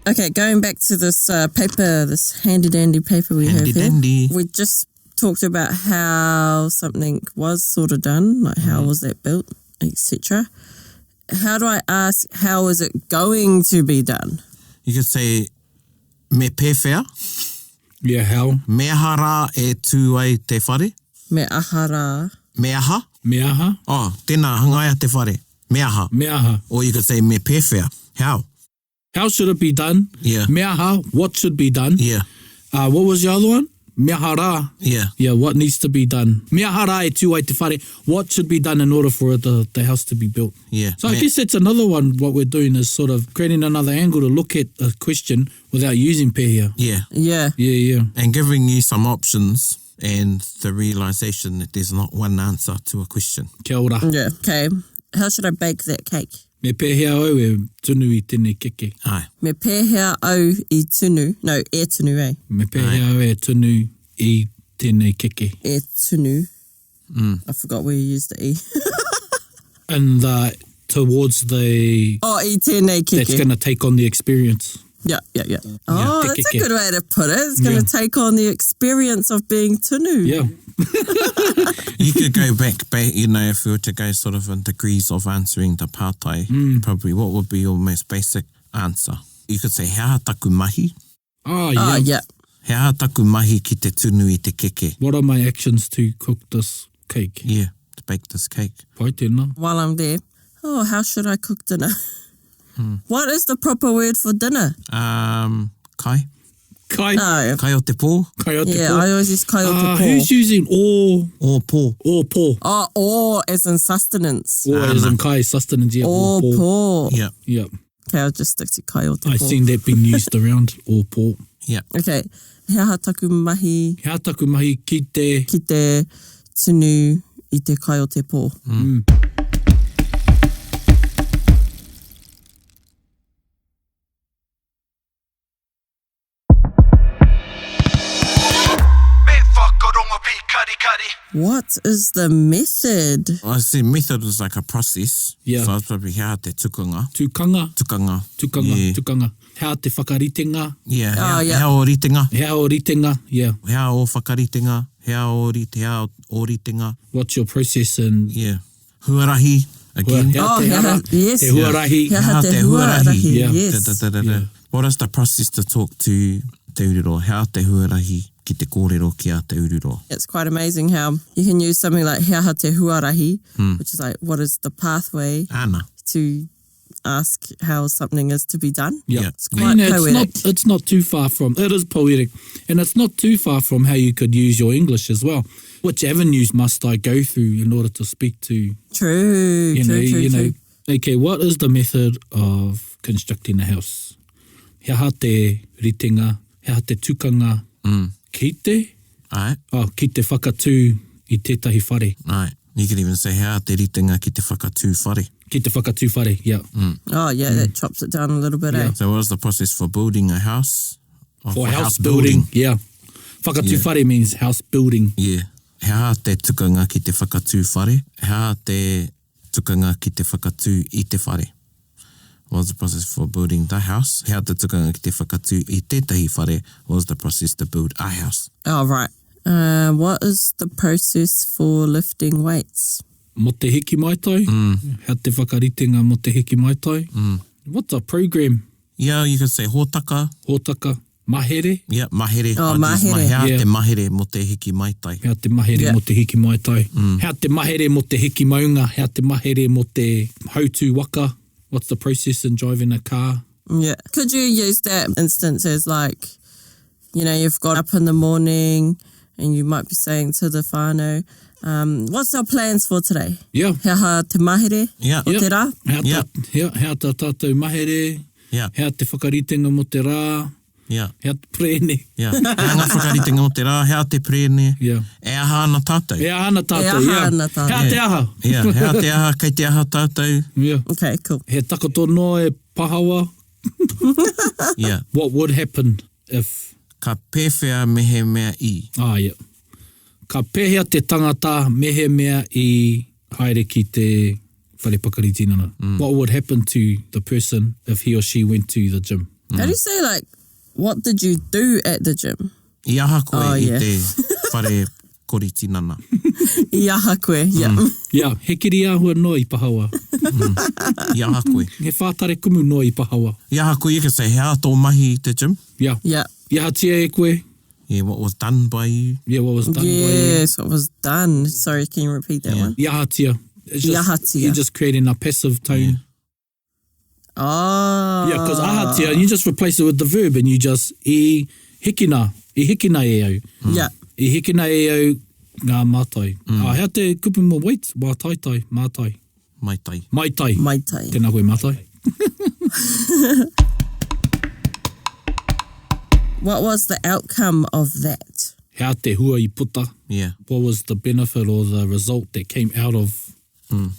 [SPEAKER 4] Okay, going back to this uh, paper, this handy dandy paper we
[SPEAKER 2] Handy
[SPEAKER 4] have here.
[SPEAKER 2] dandy.
[SPEAKER 4] We just talked about how something was sort of done, like how
[SPEAKER 2] Mm-hmm.
[SPEAKER 4] was that built, etc. How do I ask how is it going to be done?
[SPEAKER 2] You could say, me pēwhea,
[SPEAKER 3] Yeah, how?
[SPEAKER 2] me aha rā e tū ai te whare,
[SPEAKER 4] Me aha rā.
[SPEAKER 2] me aha,
[SPEAKER 3] Me aha?
[SPEAKER 2] oh, tēnā, hangaia te whare, me aha.
[SPEAKER 3] Me aha.
[SPEAKER 2] Or you could say me pēwhea, how?
[SPEAKER 3] How should it be done?
[SPEAKER 2] Yeah.
[SPEAKER 3] Me aha, what should be done?
[SPEAKER 2] Yeah,
[SPEAKER 3] Uh, what was the other one? Me aha rā.
[SPEAKER 2] yeah.
[SPEAKER 3] Yeah, what needs to be done? Me aha rā e tū ai te whare. What should be done in order for the, the house to be built?
[SPEAKER 2] Yeah.
[SPEAKER 3] So I
[SPEAKER 2] Me-
[SPEAKER 3] guess that's another one. What we're doing is sort of creating another angle to look at a question without using pēhea.
[SPEAKER 2] Yeah.
[SPEAKER 4] Yeah.
[SPEAKER 3] Yeah, yeah.
[SPEAKER 2] And giving you some options and the realization that there's not one answer to a question.
[SPEAKER 3] Kia ora.
[SPEAKER 4] Yeah. Okay. How should I bake that cake?
[SPEAKER 3] Me pēhea au e tunu i tēnei keke.
[SPEAKER 2] Ai.
[SPEAKER 4] Me pēhea au i tunu. No, e tunu, eh?
[SPEAKER 3] Me pēhea au e tunu i tēnei keke.
[SPEAKER 4] E tunu. I forgot where you used the E.
[SPEAKER 3] And the, towards the...
[SPEAKER 4] Oh, i tēnei keke.
[SPEAKER 3] That's going to take on the experience.
[SPEAKER 4] Yeah, yeah, yeah. Oh,
[SPEAKER 3] te
[SPEAKER 4] that's a
[SPEAKER 3] keke.
[SPEAKER 4] good way to put it. It's going to
[SPEAKER 3] Yeah.
[SPEAKER 4] take on the experience of being tunu.
[SPEAKER 3] Yeah.
[SPEAKER 2] You could go back, back, you know, if we were to go sort of in degrees of answering the pātai, probably what would be your most basic answer? You could say, he aha taku mahi?
[SPEAKER 3] Oh, yeah.
[SPEAKER 4] Oh, yeah.
[SPEAKER 2] He aha taku mahi ki te tunu i te keke?
[SPEAKER 3] What are my actions to cook this cake?
[SPEAKER 2] Yeah, to bake this cake.
[SPEAKER 3] Pai tēnā.
[SPEAKER 4] While I'm there, oh, how should I cook dinner? What is the proper word for dinner?
[SPEAKER 2] Um, kai?
[SPEAKER 3] Kai.
[SPEAKER 4] No.
[SPEAKER 2] Kai o te pō?
[SPEAKER 3] Kai o te
[SPEAKER 4] Yeah,
[SPEAKER 3] pō.
[SPEAKER 4] I always use kai o te
[SPEAKER 3] Uh,
[SPEAKER 4] pō.
[SPEAKER 3] who's using o,
[SPEAKER 2] O pō.
[SPEAKER 3] o pō?
[SPEAKER 4] Oh, or as in sustenance.
[SPEAKER 3] O as in kai, sustenance, yeah.
[SPEAKER 4] O
[SPEAKER 3] O pō.
[SPEAKER 4] pō.
[SPEAKER 2] Yeah,
[SPEAKER 3] Yeah.
[SPEAKER 4] Okay, I'll just stick to kai o te
[SPEAKER 3] I've
[SPEAKER 4] pō.
[SPEAKER 3] seen that being used around, o pō.
[SPEAKER 2] yeah.
[SPEAKER 4] Okay, he aha taku mahi
[SPEAKER 3] He aha taku mahi ki te...
[SPEAKER 4] ki te tunu i te kai o te pō?
[SPEAKER 1] Me whakarongo pīkarikari.
[SPEAKER 4] What is the method?
[SPEAKER 2] I see method is like a process.
[SPEAKER 3] Yeah.
[SPEAKER 2] So it's probably he aha te tukanga.
[SPEAKER 3] Tukanga.
[SPEAKER 2] Tukanga.
[SPEAKER 3] Tukanga,
[SPEAKER 2] Yeah.
[SPEAKER 3] tukanga. He aha te whakaritenga.
[SPEAKER 2] Yeah, he
[SPEAKER 4] Oh,
[SPEAKER 2] aha,
[SPEAKER 4] yeah.
[SPEAKER 2] he aha o ritenga.
[SPEAKER 3] He aha o ritenga, yeah.
[SPEAKER 2] He aha o whakaritenga. He aha o rite, he aha o ritenga.
[SPEAKER 3] What's your process and...
[SPEAKER 2] Yeah. Huarahi, again.
[SPEAKER 3] He aha
[SPEAKER 4] Oh,
[SPEAKER 3] te
[SPEAKER 4] he aha-
[SPEAKER 3] ara,
[SPEAKER 4] yes.
[SPEAKER 3] Te huarahi.
[SPEAKER 4] He aha te huarahi,
[SPEAKER 3] Yeah.
[SPEAKER 4] yes.
[SPEAKER 2] Da, da, da, da, da.
[SPEAKER 3] Yeah.
[SPEAKER 2] What is the process to talk to Te Ururoa? He aha te huarahi ki te kōrero ki a Te Ururoa?
[SPEAKER 4] It's quite amazing how you can use something like he aha te huarahi, which is like what is the pathway
[SPEAKER 2] Ana.
[SPEAKER 4] to ask how something is to be done.
[SPEAKER 3] Yeah.
[SPEAKER 2] Yeah.
[SPEAKER 4] It's quite
[SPEAKER 3] And it's
[SPEAKER 4] poetic.
[SPEAKER 3] not it's not too far from it is poetic. And it's not too far from how you could use your English as well. Which avenues must I go through in order to speak to
[SPEAKER 4] True,
[SPEAKER 3] you
[SPEAKER 4] true,
[SPEAKER 3] know,
[SPEAKER 4] true,
[SPEAKER 3] you
[SPEAKER 4] true.
[SPEAKER 3] know okay, what is the method of constructing a house? He aha te ritenga, he aha te tukanga ki te
[SPEAKER 2] Ai,
[SPEAKER 3] oh, ki te whakatū i tētahi whare.
[SPEAKER 2] ai. You could even say he aha te ritenga ki te whakatū whare.
[SPEAKER 3] Ki te whakatū whare, yeah.
[SPEAKER 4] Oh, yeah, that chops it down a little bit, eh?
[SPEAKER 2] So what is the process for building a house? Or
[SPEAKER 3] For house building, yeah. Whakatū
[SPEAKER 2] Yeah.
[SPEAKER 3] whare means house building.
[SPEAKER 2] Yeah. He aha te tukanga ki te whakatū whare? He aha te tukanga ki te whakatū i te whare? What was the process for building the house? He aha te tukanga ki te whakatū i tētahi whare? What was the process to build a house?
[SPEAKER 4] Oh, right. What is the process for lifting weights?
[SPEAKER 3] Mo te hiki maitai, hea te whakaritenga mo te hiki maitai. What's a program?
[SPEAKER 2] Yeah, you could say hōtaka.
[SPEAKER 3] Hōtaka, mahere,
[SPEAKER 2] Yeah, mahere.
[SPEAKER 4] Oh,
[SPEAKER 2] I'd use
[SPEAKER 4] mahere.
[SPEAKER 2] He aha
[SPEAKER 3] Yeah.
[SPEAKER 2] te mahere mo te hiki maitai.
[SPEAKER 3] hea te mahere
[SPEAKER 4] Yeah.
[SPEAKER 3] mo te hiki maitai. Hea te mahere mo te hiki maunga, hea te mahere mo te hautu waka. What's the process in driving a car?
[SPEAKER 4] Yeah. Could you use that instance as like, you know, you've got up in the morning and you might be saying to the whānau, what's our plans for today?
[SPEAKER 3] Yeah.
[SPEAKER 4] He aha te mahere
[SPEAKER 2] Yeah.
[SPEAKER 4] o te rā?
[SPEAKER 3] Hea,
[SPEAKER 2] Yeah.
[SPEAKER 3] ta, hea, hea tā tātou mahere,
[SPEAKER 2] Yeah.
[SPEAKER 3] hea te whakaritenga mo te rā,
[SPEAKER 2] Yeah.
[SPEAKER 3] hea te prēne.
[SPEAKER 2] Yeah. He aha ngā whakaritenga o te rā, he aha te prēne.
[SPEAKER 3] Yeah.
[SPEAKER 2] E aha ana tātou.
[SPEAKER 3] E aha ana tātou,
[SPEAKER 4] E aha
[SPEAKER 3] yeah.
[SPEAKER 4] ana tātou.
[SPEAKER 3] Hea te aha.
[SPEAKER 2] Yeah, he aha te aha, kei te aha tātou.
[SPEAKER 3] Yeah.
[SPEAKER 4] Okay, cool.
[SPEAKER 3] He takoto noa e pahawa.
[SPEAKER 2] Yeah.
[SPEAKER 3] What would happen if...
[SPEAKER 2] Ka pēwhea mehemea i.
[SPEAKER 3] Ah, yeah. Ka pēhea te tangata mehemea i haere ki te whare pakari tinana. What would happen to the person if he or she went to the gym?
[SPEAKER 4] How do you say like, what did you do at the gym?
[SPEAKER 2] I aha koe
[SPEAKER 4] Oh,
[SPEAKER 2] i
[SPEAKER 4] yeah.
[SPEAKER 2] te whare kori tinana.
[SPEAKER 4] I aha koe, yeah.
[SPEAKER 3] Yeah, he kiri āhua noa i pahawa.
[SPEAKER 2] I aha koe.
[SPEAKER 3] He whātare kumu noa i pahawa.
[SPEAKER 2] I aha koe, you can say, he aha tō mahi i te gym?
[SPEAKER 3] Yeah.
[SPEAKER 4] Yeah.
[SPEAKER 3] I ahatia e koe.
[SPEAKER 2] Yeah, what was done by you?
[SPEAKER 3] Yeah, what was done by you.
[SPEAKER 4] Yes, what was done. Sorry, can you repeat that one?
[SPEAKER 3] I ahatia. It's just,
[SPEAKER 4] I ahatia.
[SPEAKER 3] You're just creating a passive tone.
[SPEAKER 4] Oh.
[SPEAKER 3] Yeah, because ahatia, you just replace it with the verb and you just i hikina, i hikina e au.
[SPEAKER 4] Yeah.
[SPEAKER 3] I hikina e au ngā mātai. Ah, hea te kupu mō wait, wā taitai, mātai.
[SPEAKER 2] Maitai.
[SPEAKER 3] Maitai.
[SPEAKER 4] Maitai.
[SPEAKER 3] Tēnā koe mātai.
[SPEAKER 4] What was the outcome of that?
[SPEAKER 3] Hea te hua i puta.
[SPEAKER 2] Yeah,
[SPEAKER 3] What was the benefit or the result that came out of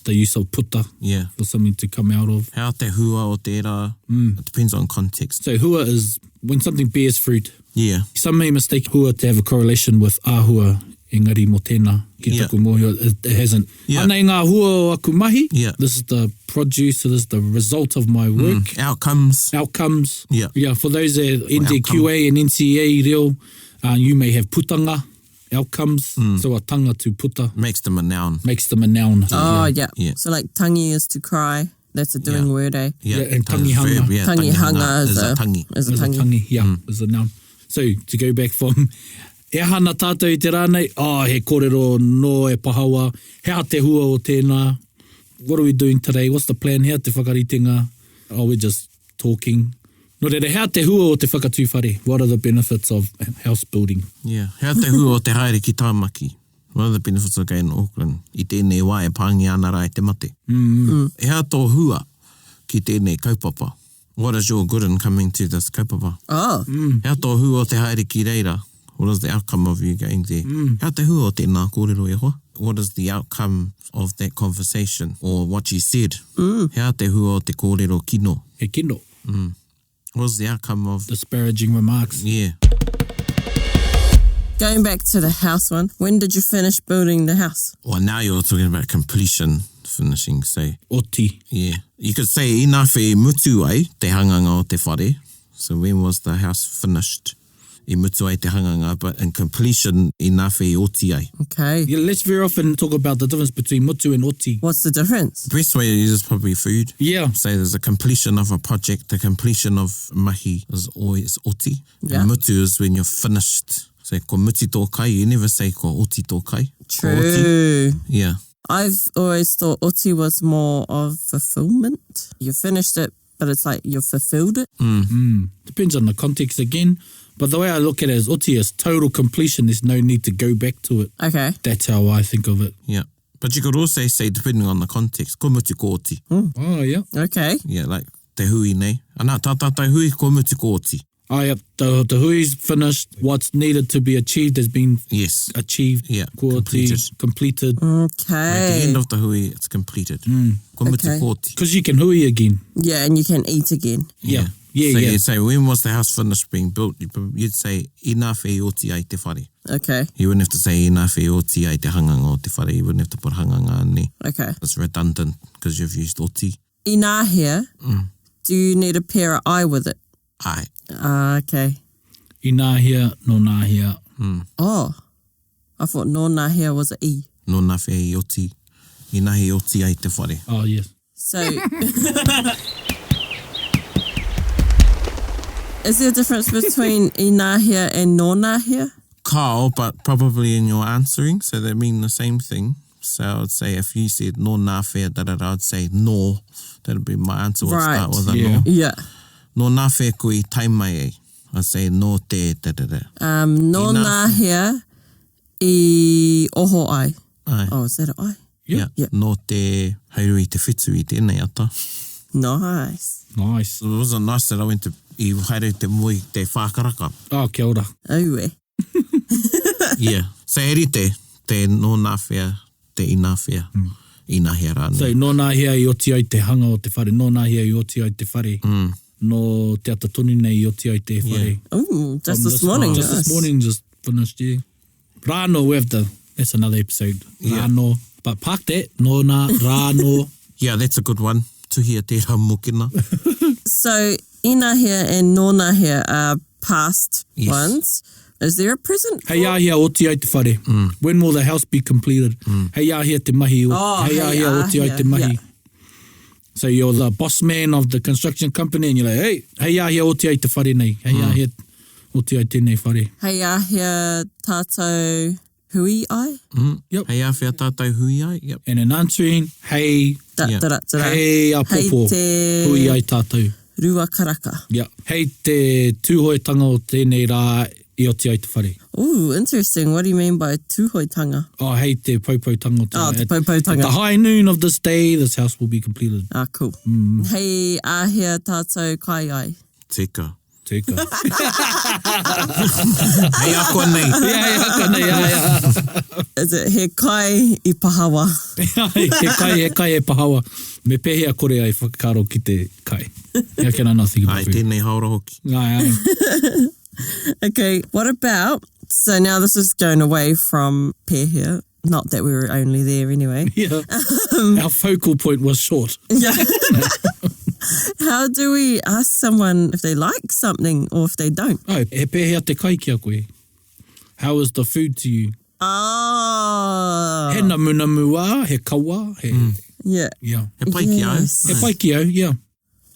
[SPEAKER 3] the use of puta
[SPEAKER 2] yeah.
[SPEAKER 3] for something to come out of?
[SPEAKER 2] Hea te hua o tērā? It depends on context.
[SPEAKER 3] So hua is when something bears fruit.
[SPEAKER 2] Yeah,
[SPEAKER 3] Some may mistake hua to have a correlation with āhua, engari mō tēnā, ki
[SPEAKER 2] Yeah.
[SPEAKER 3] taku mōhio, it hasn't.
[SPEAKER 2] Yeah.
[SPEAKER 3] Anei ngā hua o aku mahi,
[SPEAKER 2] Yeah.
[SPEAKER 3] this is the produce, so this is the result of my work.
[SPEAKER 2] Outcomes.
[SPEAKER 3] Outcomes.
[SPEAKER 2] Yeah.
[SPEAKER 3] Yeah, for those that NZQA and NCA reo, you may have putanga, outcomes. So a tanga to puta
[SPEAKER 2] Makes them a noun.
[SPEAKER 3] makes them a noun.
[SPEAKER 4] Oh, yeah.
[SPEAKER 2] Yeah.
[SPEAKER 4] So like tangi is to cry. That's a doing
[SPEAKER 2] Yeah.
[SPEAKER 4] word, eh?
[SPEAKER 2] Yeah,
[SPEAKER 3] Yeah, and
[SPEAKER 2] tangi
[SPEAKER 3] tangihanga.
[SPEAKER 2] verb, yeah,
[SPEAKER 4] Tangihanga is a
[SPEAKER 2] tangi.
[SPEAKER 4] Is a
[SPEAKER 3] Is a
[SPEAKER 4] tangi.
[SPEAKER 3] tangi, yeah, is a noun. So, to go back from, e aha ana tātou i te rā nei? Oh, he kōrero nō e pahawa, he aha te hua o tēnā? What are we doing today? What's the plan? He aha te whakaritenga? Oh, we're just talking. Nō reira, he aha te hua o te whakatū whare? What are the benefits of house building?
[SPEAKER 2] Yeah. He aha te hua o te haere ki Tāmaki? What are the benefits of going to Auckland? I tēnei wā e pāngia ana rā e te mate. He aha tō hua ki tēnei kaupapa? What is your good in coming to this kaupapa?
[SPEAKER 4] Oh.
[SPEAKER 2] He aha tō hua o te haere ki reira? What is the outcome of you going there? He aha te hua o tēnā kōrero e hoa? What is the outcome of that conversation or what you said? He aha te hua o te kōrero kino?
[SPEAKER 3] He kino.
[SPEAKER 2] What is the outcome of...
[SPEAKER 3] Disparaging remarks.
[SPEAKER 2] Yeah.
[SPEAKER 4] Going back to the house one, when did you finish building the house?
[SPEAKER 2] Well, now you're talking about completion, finishing, so...
[SPEAKER 3] Oti.
[SPEAKER 2] Yeah. You could say inawhe i mutu ai te hanganga o te whare. So when was the house finished? I mutu ai te hanganga, but in completion, inawhe i oti ai.
[SPEAKER 4] Okay.
[SPEAKER 3] Yeah, let's very often talk about the difference between mutu and oti.
[SPEAKER 4] What's the difference?
[SPEAKER 2] The best way to use is probably food.
[SPEAKER 3] Yeah.
[SPEAKER 2] Say there's a completion of a project, the completion of mahi is always oti.
[SPEAKER 4] Yeah.
[SPEAKER 2] And mutu is when you're finished. So ko mutu tō kai, you never say ko oti tō kai. Ko oti.
[SPEAKER 4] True.
[SPEAKER 2] Yeah.
[SPEAKER 4] I've always thought oti was more of fulfillment. You finished it, but it's like you've fulfilled it.
[SPEAKER 3] Depends on the context again. But the way I look at it is oti is total completion. There's no need to go back to it.
[SPEAKER 4] Okay.
[SPEAKER 3] That's how I think of it.
[SPEAKER 2] Yeah. But you could also say, depending on the context, ko mutu ko oti.
[SPEAKER 3] Oh, yeah.
[SPEAKER 4] Okay.
[SPEAKER 2] Yeah, like te hui nei. Ana, tā tātou hui, ko mutu ko oti.
[SPEAKER 3] Oh, yeah. The, the hui's finished. What's needed to be achieved has been
[SPEAKER 2] Yes.
[SPEAKER 3] achieved.
[SPEAKER 2] Yeah,
[SPEAKER 3] Ko oti,
[SPEAKER 2] completed.
[SPEAKER 3] Completed.
[SPEAKER 2] At the
[SPEAKER 4] Okay.
[SPEAKER 2] end of the hui, it's completed. Ko mutu
[SPEAKER 4] Okay.
[SPEAKER 2] ko oti.
[SPEAKER 3] Because you can hui again.
[SPEAKER 4] Yeah, and you can eat again.
[SPEAKER 3] Yeah. Yeah,
[SPEAKER 2] so
[SPEAKER 3] yeah.
[SPEAKER 2] you'd say, when was the house finished being built? You'd say, ina whe oti ai te whare.
[SPEAKER 4] Okay.
[SPEAKER 2] You wouldn't have to say, ina whe oti ai te hanganga o te whare. You wouldn't have to put hanganga in there.
[SPEAKER 4] Okay.
[SPEAKER 2] It's redundant because you've used oti.
[SPEAKER 4] Inahea, do you need a pair of I with it?
[SPEAKER 2] Ai.
[SPEAKER 4] Ah, okay.
[SPEAKER 3] Inā hea, no nā hea.
[SPEAKER 4] Oh, I thought no nahea was a E.
[SPEAKER 2] No nā whe i oti. Ina he oti ai te whare.
[SPEAKER 3] Oh, yes.
[SPEAKER 4] So, is there a difference between inahea and no nahea?
[SPEAKER 2] Carl, but probably in your answering, so they mean the same thing. So I would say if you said no nā whea, da da da, I'd say no. That'd be my answer. Would
[SPEAKER 4] Right.
[SPEAKER 2] start with a
[SPEAKER 3] Yeah.
[SPEAKER 2] no.
[SPEAKER 4] Yeah.
[SPEAKER 2] No nā whea koe i tai mai ai. I'd say no te da da da.
[SPEAKER 4] No
[SPEAKER 2] Ina-
[SPEAKER 4] nahea i oho ai.
[SPEAKER 2] Ai.
[SPEAKER 4] Oh, is that an I?
[SPEAKER 2] Yeah.
[SPEAKER 4] Yeah.
[SPEAKER 2] No te hauru i te whitu i tēnei ata.
[SPEAKER 4] Nice.
[SPEAKER 3] Nice.
[SPEAKER 2] It wasn't nice that I went to i haere te moe te whākaraka.
[SPEAKER 3] Oh, kia ora.
[SPEAKER 4] Aue.
[SPEAKER 2] yeah. So he rite te no nā whea, te ina whea, ina hea rānei.
[SPEAKER 3] So, nō nā hea i oti ai te hanga o te whare, nō nā hea i oti ai te whare, mm. nō te ata tonu nei i oti ai te whare.
[SPEAKER 2] Yeah.
[SPEAKER 4] Ooh, just
[SPEAKER 3] From
[SPEAKER 4] this morning.
[SPEAKER 3] Just
[SPEAKER 4] nice.
[SPEAKER 3] this morning, just finished, yeah. Rāno, we have the, that's another episode.
[SPEAKER 2] Yeah.
[SPEAKER 3] Rāno. But park that, nō nā, rāno.
[SPEAKER 2] Yeah, that's a good one. Tuhia tērā mokena.
[SPEAKER 4] So inahea and nonahea are past
[SPEAKER 2] Yes.
[SPEAKER 4] ones. Is there a present?
[SPEAKER 3] Hei āhea oti ai te whare. When will the house be completed? Hei āhea te mahi. o-
[SPEAKER 4] Oh,
[SPEAKER 3] hei
[SPEAKER 4] hei
[SPEAKER 3] āhea oti ai te
[SPEAKER 4] āhea,
[SPEAKER 3] mahi.
[SPEAKER 4] yeah.
[SPEAKER 3] So you're the boss man of the construction company and you're like, hey, hei āhea oti ai te whare nei. Hei āhea oti ai tēnei whare.
[SPEAKER 4] Hei āhea tātou hui ai?
[SPEAKER 3] Yep.
[SPEAKER 2] Hei āwhea tātou hui ai. Yep.
[SPEAKER 3] And in answering, hei,
[SPEAKER 4] Da,
[SPEAKER 2] Yeah.
[SPEAKER 4] da, da, da, da.
[SPEAKER 3] hei a
[SPEAKER 4] Hei
[SPEAKER 3] popo.
[SPEAKER 4] te
[SPEAKER 3] Hui ai tātou.
[SPEAKER 4] rua karaka.
[SPEAKER 3] Yeah. Hei te tūhoetanga o tēnei rā i oti ai te whare.
[SPEAKER 4] Ooh, interesting. What do you mean by tūhoetanga?
[SPEAKER 3] Oh, hei te poupoutanga o te
[SPEAKER 4] Oh, te
[SPEAKER 3] At-
[SPEAKER 4] poupoutanga.
[SPEAKER 3] At the high noon of this day, this house will be completed.
[SPEAKER 4] Ah, cool. Hei āhea tātou kai ai.
[SPEAKER 2] Tika.
[SPEAKER 3] Teka.
[SPEAKER 2] Hei ako nei.
[SPEAKER 3] yeah, yeah, kana, yeah, yeah.
[SPEAKER 4] Is it he kai i pahawa?
[SPEAKER 3] he kai, he kai e pahawa. Me pēhea kore ai whakaaro ki te kai. How can I not think about
[SPEAKER 2] Ai,
[SPEAKER 3] food?
[SPEAKER 2] tēnei haora hoki.
[SPEAKER 3] Ai, ai.
[SPEAKER 4] Okay, what about... So now this is going away from pēhea. Not that we were only there anyway.
[SPEAKER 3] Yeah. Our focal point was short.
[SPEAKER 4] Yeah. How do we ask someone if they like something or if they don't?
[SPEAKER 3] Oh, he pēhea te kai ki a koe? How is the food to you?
[SPEAKER 4] Oh.
[SPEAKER 3] He namunamu wā, he kawa, he...
[SPEAKER 4] Yeah.
[SPEAKER 3] Yeah.
[SPEAKER 2] He pai ki au.
[SPEAKER 4] Yes.
[SPEAKER 3] He pai ki au, yeah.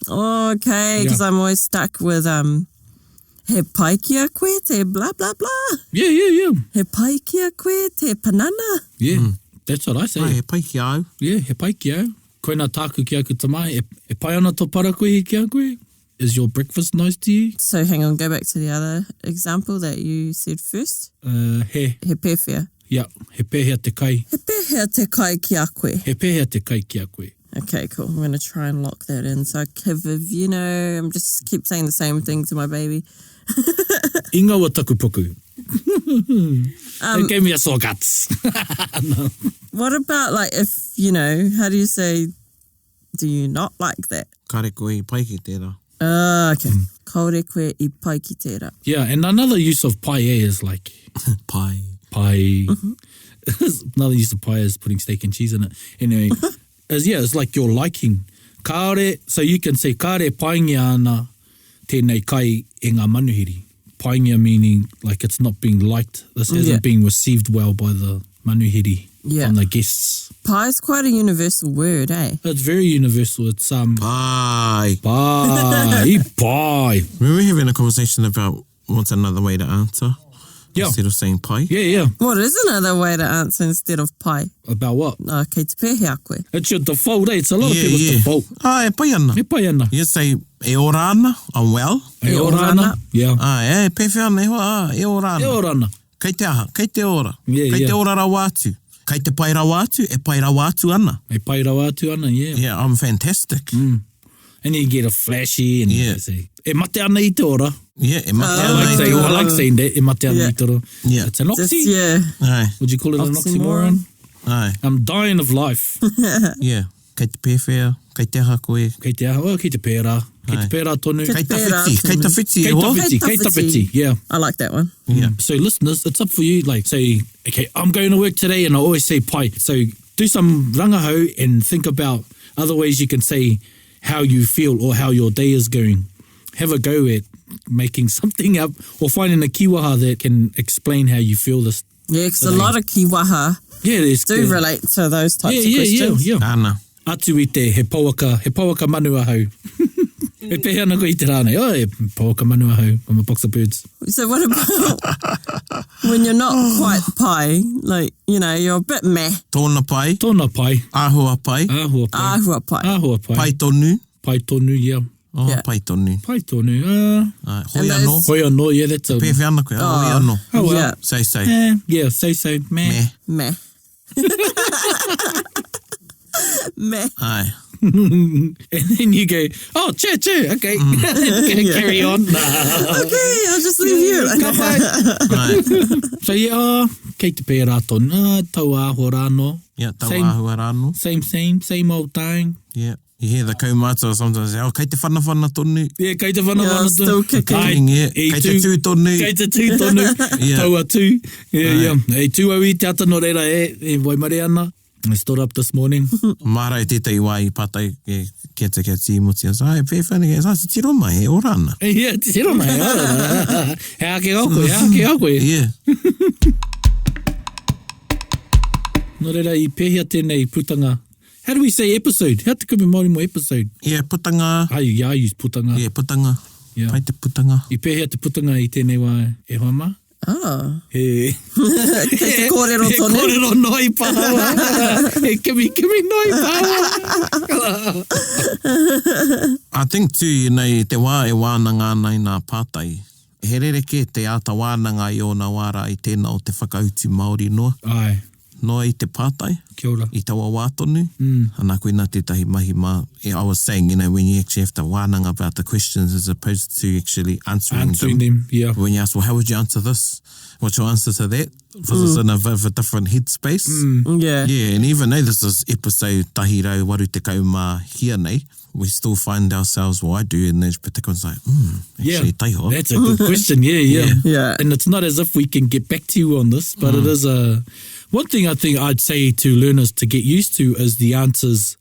[SPEAKER 4] Okay, because
[SPEAKER 3] Yeah.
[SPEAKER 4] I'm always stuck with um. He pai ki a koe te blah blah blah?
[SPEAKER 3] Yeah, yeah, yeah.
[SPEAKER 4] He pai ki a koe te panana?
[SPEAKER 3] Yeah, mm. that's what I say.
[SPEAKER 2] Ai, he pai ki a au.
[SPEAKER 3] Yeah, he pai ki au. Koina tāku ki aku tama, e, e pai ana tō parakuihi ki a koe? Is your breakfast nice to you?
[SPEAKER 4] So hang on, go back to the other example that you said first.
[SPEAKER 3] Uh, he.
[SPEAKER 4] He pēwhea.
[SPEAKER 3] Yeah, he pēhea te kai.
[SPEAKER 4] He pēhea te kai ki a koe?
[SPEAKER 3] He pēhea te kai ki a koe?
[SPEAKER 4] Okay, cool. I'm going to try and lock that in. So I have, you know, I'm just keep saying the same thing to my baby.
[SPEAKER 3] Ingawa taku puku. um, it gave me a sore guts.
[SPEAKER 4] no. What about like if, you know, how do you say, do you not like that?
[SPEAKER 2] Kare koe i pai ki tērā.
[SPEAKER 4] Uh, okay. Mm. Kaore koe i pai ki tērā.
[SPEAKER 3] Yeah, and another use of pai eh, is like...
[SPEAKER 2] pai.
[SPEAKER 3] Pai. Mm -hmm. another use of pai is putting steak and cheese in it. Anyway, is, yeah, it's like your liking. Kāore, so you can say kāre paingia ana tēnei kai e ngā manuhiri. Paingia meaning like it's not being liked. This hasn't yeah. been received well by the manuhiri yeah. from the guests.
[SPEAKER 4] Pie is quite a universal word, eh?
[SPEAKER 3] It's very universal. It's um
[SPEAKER 2] pie.
[SPEAKER 3] Pie. pie.
[SPEAKER 2] We were having a conversation about what's another way to answer.
[SPEAKER 3] Yeah.
[SPEAKER 2] Instead of saying pai.
[SPEAKER 3] Yeah, yeah.
[SPEAKER 4] What is another way to answer instead of pai?
[SPEAKER 3] About what?
[SPEAKER 4] Uh, kei te pēhea koe.
[SPEAKER 3] It's your default, eh? It's a lot
[SPEAKER 2] yeah,
[SPEAKER 3] of people's
[SPEAKER 2] yeah.
[SPEAKER 3] default.
[SPEAKER 2] Ah, e pai ana.
[SPEAKER 3] E pai ana.
[SPEAKER 2] You say, e ora ana, I'm well.
[SPEAKER 3] E ora ana. Yeah.
[SPEAKER 2] Ah, e pēwhea ana, e hoa, ah, e ora ana.
[SPEAKER 3] E ora ana.
[SPEAKER 2] Kei te aha, kei te ora.
[SPEAKER 3] Yeah,
[SPEAKER 2] kei
[SPEAKER 3] yeah.
[SPEAKER 2] te ora rawa atu. Kei te pai rawa atu, e pai rawa atu ana.
[SPEAKER 3] E pai rawa atu ana, yeah.
[SPEAKER 2] Yeah, I'm fantastic.
[SPEAKER 3] Mm. And you get a flashy and
[SPEAKER 2] yeah.
[SPEAKER 3] you say, e mate ana i te ora.
[SPEAKER 2] Yeah, e mate
[SPEAKER 3] uh,
[SPEAKER 2] ana
[SPEAKER 3] I like
[SPEAKER 2] i te
[SPEAKER 3] ora.
[SPEAKER 2] ora.
[SPEAKER 3] I like saying that, e mate ana
[SPEAKER 4] yeah.
[SPEAKER 3] i te ora.
[SPEAKER 2] Yeah.
[SPEAKER 3] It's an oxy.
[SPEAKER 4] Just, yeah.
[SPEAKER 2] Aye.
[SPEAKER 3] Would you call it
[SPEAKER 4] oxymoron?
[SPEAKER 3] an oxymoron?
[SPEAKER 2] Aye.
[SPEAKER 3] I'm dying of life.
[SPEAKER 2] yeah. Kei te pēwhea, kei te aha koe.
[SPEAKER 3] Kei te aha, oh, kei te pērā. Kei te pērā tonu.
[SPEAKER 2] Kei tawhiti, kei tawhiti.
[SPEAKER 3] Kei tawhiti, kei tawhiti, yeah.
[SPEAKER 4] I like that one.
[SPEAKER 2] Yeah.
[SPEAKER 3] So listeners, it's up for you. Like say, okay, I'm going to work today and I always say pai. So do some rangahau and think about other ways you can say how you feel or how your day is going. Have a go at making something up or finding a kiwaha that can explain how you feel this.
[SPEAKER 4] Yeah, because a lot of kiwaha
[SPEAKER 3] yeah, there's,
[SPEAKER 4] do relate to those types
[SPEAKER 3] yeah,
[SPEAKER 4] of
[SPEAKER 3] yeah,
[SPEAKER 4] questions.
[SPEAKER 3] Yeah, yeah,
[SPEAKER 2] Ana.
[SPEAKER 3] Atu i te he pouaka, he pouaka manu ahau. E pēhea ana koe i te rā nei? Oh, e pouaka manu ahau. I'm a box of birds.
[SPEAKER 4] So what about when you're not quite pai, like, you know, you're a bit meh.
[SPEAKER 2] Tōna pai.
[SPEAKER 3] Tōna pai.
[SPEAKER 2] Āhua pai.
[SPEAKER 3] Āhua pai.
[SPEAKER 4] Āhua pai.
[SPEAKER 3] Āhua pai.
[SPEAKER 2] Pai tonu.
[SPEAKER 3] Pai tonu, yeah.
[SPEAKER 2] Oh,
[SPEAKER 4] Yeah.
[SPEAKER 2] pai tonu.
[SPEAKER 3] Pai tonu. Uh,
[SPEAKER 2] Ai, hoi
[SPEAKER 4] And
[SPEAKER 2] anō.
[SPEAKER 4] those-
[SPEAKER 3] hoi anō, yeah, that's a...
[SPEAKER 2] Pēwhea ana koe, oh. hoi anō.
[SPEAKER 3] Oh, well.
[SPEAKER 4] Yeah.
[SPEAKER 2] Say, say.
[SPEAKER 3] Eh, yeah, say so, meh.
[SPEAKER 2] Meh.
[SPEAKER 4] Meh. meh.
[SPEAKER 2] Ai.
[SPEAKER 3] And then you go, oh, che, che, okay.
[SPEAKER 4] Yeah.
[SPEAKER 3] Carry on.
[SPEAKER 4] Okay, I'll just leave you.
[SPEAKER 3] Ka pai.
[SPEAKER 2] Ai.
[SPEAKER 3] So yeah, oh, kei te pērā tonu. Ah, tau āhua rānō.
[SPEAKER 2] Yeah, tau
[SPEAKER 3] Same.
[SPEAKER 2] āhua rānō.
[SPEAKER 3] Same, same, same old thing.
[SPEAKER 2] Yeah. You hear the kaumātua sometimes say, oh, kei te whanawhana tonu.
[SPEAKER 3] Yeah, kei te whana
[SPEAKER 4] Yeah,
[SPEAKER 3] whana
[SPEAKER 4] still kicking.
[SPEAKER 3] Ai,
[SPEAKER 2] Yeah,
[SPEAKER 3] e
[SPEAKER 2] kei te tū tonu.
[SPEAKER 3] Kei te tū tonu.
[SPEAKER 2] Yeah.
[SPEAKER 3] Taua tū. Yeah, yeah. E tū au i te ata nō reira e, e waimare ana. I stood up this morning.
[SPEAKER 2] Māra i tētahi wā i pātai e kia te kia tīmoti. Ai, pēwhea ana koe, ai, tiro mai, e ora ana.
[SPEAKER 3] yeah, tiro mai, ora ana. He ake au koe, he ake au koe.
[SPEAKER 2] Yeah.
[SPEAKER 3] Nō reira, i pēhea tēnei putanga. How do we say episode? How te kupu Māori mō episode?
[SPEAKER 2] Yeah, putanga.
[SPEAKER 3] Ai, yeah, I use putanga.
[SPEAKER 2] Yeah, putanga.
[SPEAKER 3] Yeah.
[SPEAKER 2] Pai te putanga.
[SPEAKER 3] I pēhea te putanga i tēnei wā e hoa mā?
[SPEAKER 4] Oh.
[SPEAKER 3] He...
[SPEAKER 4] Kei te kōrero
[SPEAKER 3] He
[SPEAKER 4] tonu.
[SPEAKER 3] kōrero noa i pāua. He kimi kimi noa i pāua.
[SPEAKER 2] I think too, you know, i te wā e wānanga ana i ngā pātai, he rerekē te āta wānanga i ōna wā rā i tēnā o te whakautu Māori noa.
[SPEAKER 3] Ai.
[SPEAKER 2] Noa i te pātai.
[SPEAKER 3] Kia ora.
[SPEAKER 2] I taua wā tonu. Mm. Ana koina tētahi mahi mā, I was saying, you know, when you actually have to wānanga about the questions as opposed to actually answering,
[SPEAKER 3] Answering
[SPEAKER 2] them.
[SPEAKER 3] them, yeah.
[SPEAKER 2] When you ask, well, how would you answer this? What's your answer to that? Because mm. it's in a bit of a different headspace.
[SPEAKER 3] Mm.
[SPEAKER 4] Yeah.
[SPEAKER 2] Yeah, and even though this is episode tahi rau waru tekau mā hia nei, we still find ourselves, well, I do, in those particular ones like, actually,
[SPEAKER 3] Yeah,
[SPEAKER 2] taiho.
[SPEAKER 3] That's a good question. Yeah, yeah.
[SPEAKER 2] Yeah.
[SPEAKER 4] Yeah.
[SPEAKER 3] And it's not as if we can get back to you on this, but it is a one thing I think I'd say to learners to get used to is the answers.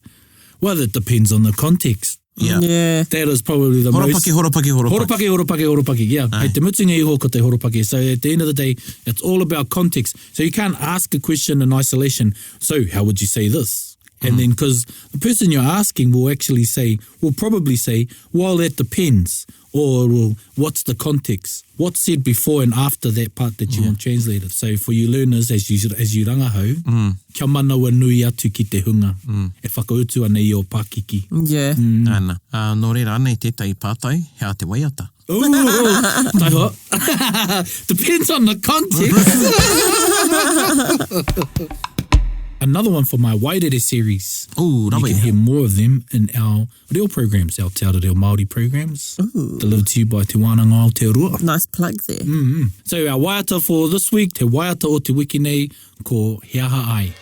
[SPEAKER 3] Well, it depends on the context.
[SPEAKER 2] Yeah.
[SPEAKER 4] Yeah.
[SPEAKER 3] That is probably the most.
[SPEAKER 2] Horopaki, horopaki, horopaki.
[SPEAKER 3] Horopaki, horopaki, horopaki. Yeah. Hei te mutunga iho ko te horopaki. So at the end of the day, it's all about context. So you can't ask a question in isolation. So how would you say this? And then, because the person you're asking will actually say, will probably say, well, that depends. Or, well, what's the context? What's said before and after that part that you yeah. want translated? So for you learners, as you, as you rangahau, mm. kia manawa nui atu ki te hunga mm. e whakautu ana i o pākiki.
[SPEAKER 4] Yeah.
[SPEAKER 2] Mm. Ana. Uh, nō reira, anei tētahi pātai, he aha te waiata?
[SPEAKER 3] Ooh, taihoa. Depends on the context. Another one for my Wairere series.
[SPEAKER 2] Ooh,
[SPEAKER 3] You can hear more of them in our reo programs, our Te Ara Reo Māori programs, Ooh. delivered to you by Te Wānanga Aotearoa.
[SPEAKER 4] Nice plug there.
[SPEAKER 3] Mm -hmm. So our waiata for this week, te waiata o te wiki nei, ko He Aha Ai.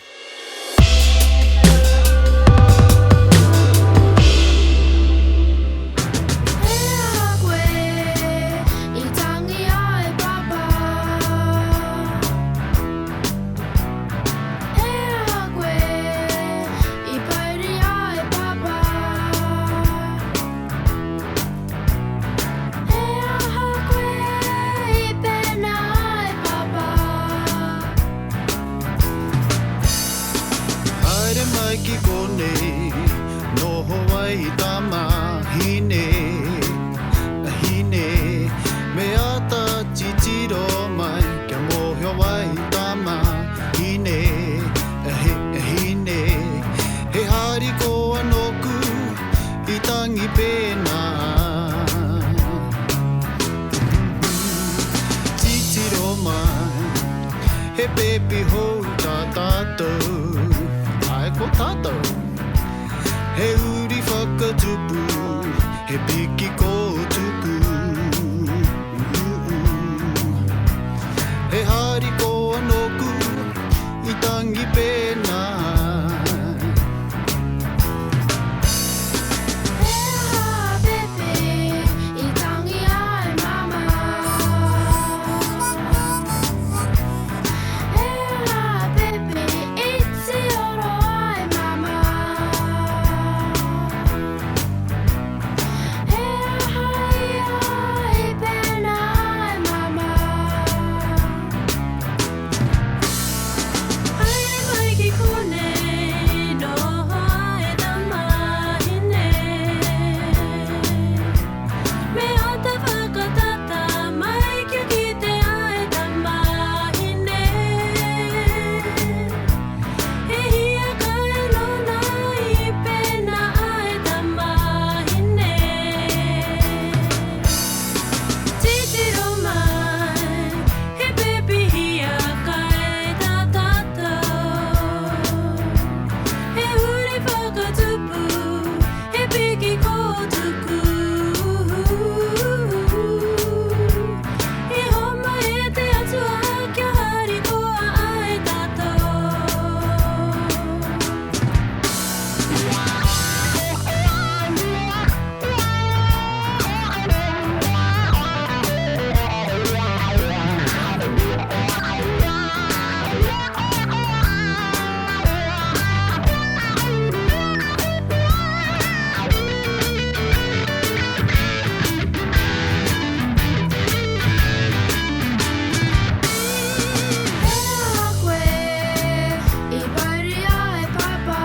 [SPEAKER 5] Haere mai ki konei, noho ai tama hine, hine, me ata titiro mai kia mōhio ai tama hine, hine, he harikoa nōku i tangi pēnā. Titiro mai, he pēpi hou tā tātou, āe ko tātou. He uri whakatupu, he piki kōtuku. He harikoa nōku i tangi pēnā.
[SPEAKER 6] He aha pepe i tangi ai mama? He aha pepe i tioro ai mama? He aha ia i pēnā ai mama? Haere mai ki konei, noho ai tamahine. Me āta whakatata mai kia kite ai tamahine. He hiakai nōna i pēnā ai tamahine. Titiro mai, he pēpi hiakai tā tātou. He uri whakatupu, he piki kōtuku. I homai e te Atua kia harikoa ai tātou. He aha koe i pouri ai Papa?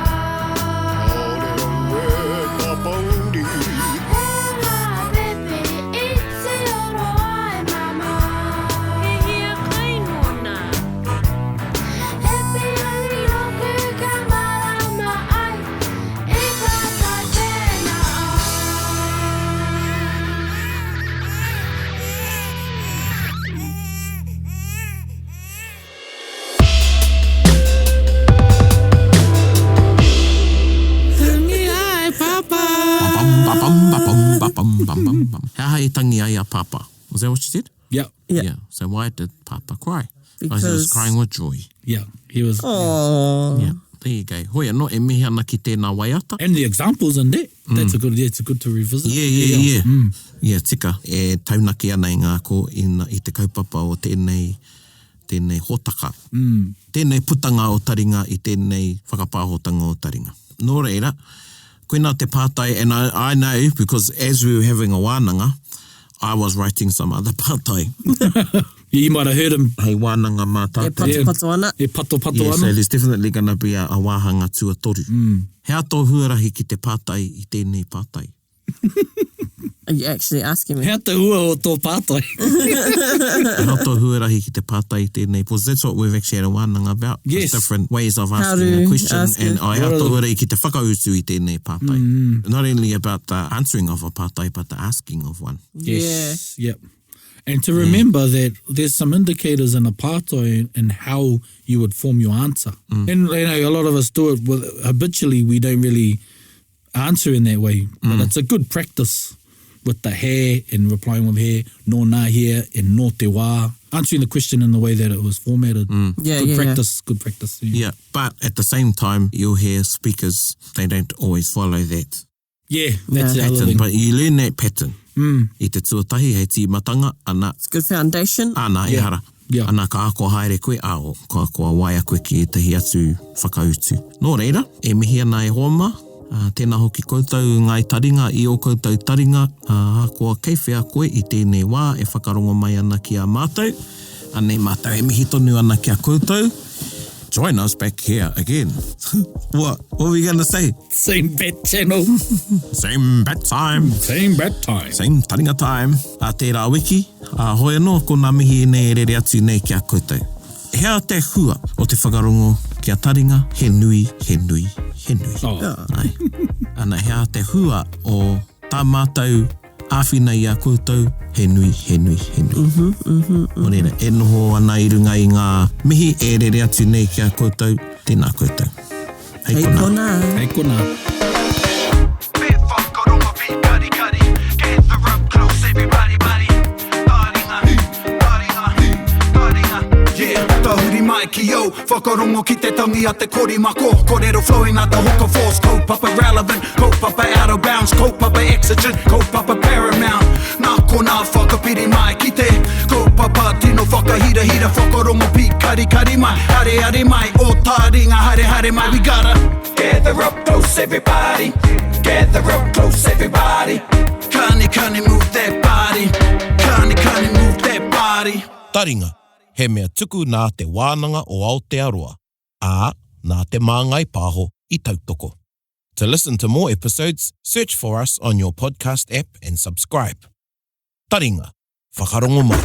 [SPEAKER 5] Kāore au e pāpouri.
[SPEAKER 6] He aha pepe i tioro ai Mama?
[SPEAKER 7] He hiakai nōna.
[SPEAKER 6] He pīrangi nōku kia mārama ai i pātai pēnā ai.
[SPEAKER 3] Tangi ai, Papa!
[SPEAKER 2] Ba-bum, ba-bum, ba-bum, ba-bum, bum, bum, bum. He aha i tangi ai a Papa? Was that what you said?
[SPEAKER 3] Yeah.
[SPEAKER 4] Yeah.
[SPEAKER 2] Yeah. So why did Papa cry? Because he was
[SPEAKER 4] Because-
[SPEAKER 2] crying with joy.
[SPEAKER 3] Yeah. He was.
[SPEAKER 4] Oh.
[SPEAKER 2] Yeah. There you go. Hoi anō, e mihi ana ki tēnā waiata.
[SPEAKER 3] And the examples in that. That's a good, yeah, it's good to revisit.
[SPEAKER 2] Yeah, yeah, yeah. Mm. Yeah, tika. E taunaki ana i ngā ko, i, i te kaupapa o tēnei, tēnei hōtaka. Mm. Tēnei putanga o taringa i tēnei whakapāhotanga o taringa. Nō reira, koinā te pātai, and I, I know because as we were having a wānanga, I was writing some other pātai.
[SPEAKER 3] You might have heard him.
[SPEAKER 2] Hei wānanga mā
[SPEAKER 4] E
[SPEAKER 2] tātou.
[SPEAKER 4] patopato ana.
[SPEAKER 3] E patopato
[SPEAKER 2] Yeah, so
[SPEAKER 3] ana.
[SPEAKER 2] there's definitely gonna be a, a wāhanga tuatoru. He aha tō huarahi ki te pātai i tēnei pātai?
[SPEAKER 4] Are you actually asking me?
[SPEAKER 3] Hea te hua o tō pātai?
[SPEAKER 2] He aha tō huarahi ki te pātai i tēnei? Because that's what we've actually had a wānanga about. is
[SPEAKER 3] Yes.
[SPEAKER 2] Different ways of
[SPEAKER 4] How
[SPEAKER 2] asking a
[SPEAKER 4] to
[SPEAKER 2] question
[SPEAKER 4] ask
[SPEAKER 2] and
[SPEAKER 4] it.
[SPEAKER 2] oh, he aha
[SPEAKER 3] What are
[SPEAKER 2] tō
[SPEAKER 3] the-
[SPEAKER 2] huarahi ki te whakautu i tēnei pātai. Not only about the answering of a pātai, but the asking of one.
[SPEAKER 3] Yes. Yep. And to remember that there's some indicators in a pātai in how you would form your answer. And you know, a lot of us do it with habitually. We don't really answer in that way, but it's a good practice with the hair and replying with hair, no nā here and no te wā. Answering the question in the way that it was formatted.
[SPEAKER 4] Yeah,
[SPEAKER 3] good
[SPEAKER 4] yeah, yeah.
[SPEAKER 3] practice. Good practice. Yeah.
[SPEAKER 2] Yeah, but at the same time, you'll hear speakers, they don't always follow that
[SPEAKER 3] Yeah, that's the other
[SPEAKER 2] pattern.
[SPEAKER 3] thing.
[SPEAKER 2] But you learn that pattern. I te tuatahi, hei tīmatanga, ana,
[SPEAKER 4] It's good foundation.
[SPEAKER 2] ana,
[SPEAKER 3] Yeah.
[SPEAKER 2] ehara.
[SPEAKER 3] Yeah.
[SPEAKER 2] Ana, ka ako haere koe, a, o, kua, kua waia koe ki ētahi atu whakautu. Nō reira, e mihi ana e hoa mā, ā, tēnā hoki koutou ngāi taringa i ō koutou taringa, ā, ahakoa kei whea koe i tēnei wā e whakarongo mai ana ki a mātou, anei mātou e mihi tonu ana ki a koutou. Join us back here again. What? What were we gonna say?
[SPEAKER 3] Same bat channel.
[SPEAKER 2] Same bat time.
[SPEAKER 3] Same bat time.
[SPEAKER 2] Same taringa time. A tērā wiki, a hoi anō ko ngā mihi ēnei e rere atu nei ki a koutou. He aha te hua o te whakarongo ki a taringa, he nui, he nui, he nui.
[SPEAKER 3] Oh.
[SPEAKER 2] Ai. Ana, he aha te hua o tā mātou āwhina i a koutou, he nui, he nui, he nui. Mm -hmm, mm -hmm, mm -hmm. e noho ana i runga i ngā mihi e rere atu nei ki a koutou, tēnā koutou. Hei
[SPEAKER 4] Hei
[SPEAKER 2] konā.
[SPEAKER 4] konā.
[SPEAKER 3] Hei konā.
[SPEAKER 1] Me whakarongo pī kari kari Gather up close everybody buddy Taringa, taringa, taringa Yeah, tahuri mai ki au Whakarongo ki te tangi a te kori mako Kōrero flowing like the hook of force Kaupapa relevant, kaupapa out of bounds Kaupapa exigent, kaupapa paramount Nā konā whakapiri mai ki te Kaupapa tino whakahirahira Whakarongo pī kari kari mai Hare hare mai, o taringa hare hare mai We gotta gather up close everybody Gather up close everybody Kani kani move that body Kani kani move that body
[SPEAKER 2] Taringa, he mea tuku nā Te Wānanga o Aotearoa, ā, nā Te Māngai Pāho i tautoko. To listen to more episodes, search for us on your podcast app and subscribe. Taringa, whakarongo mai.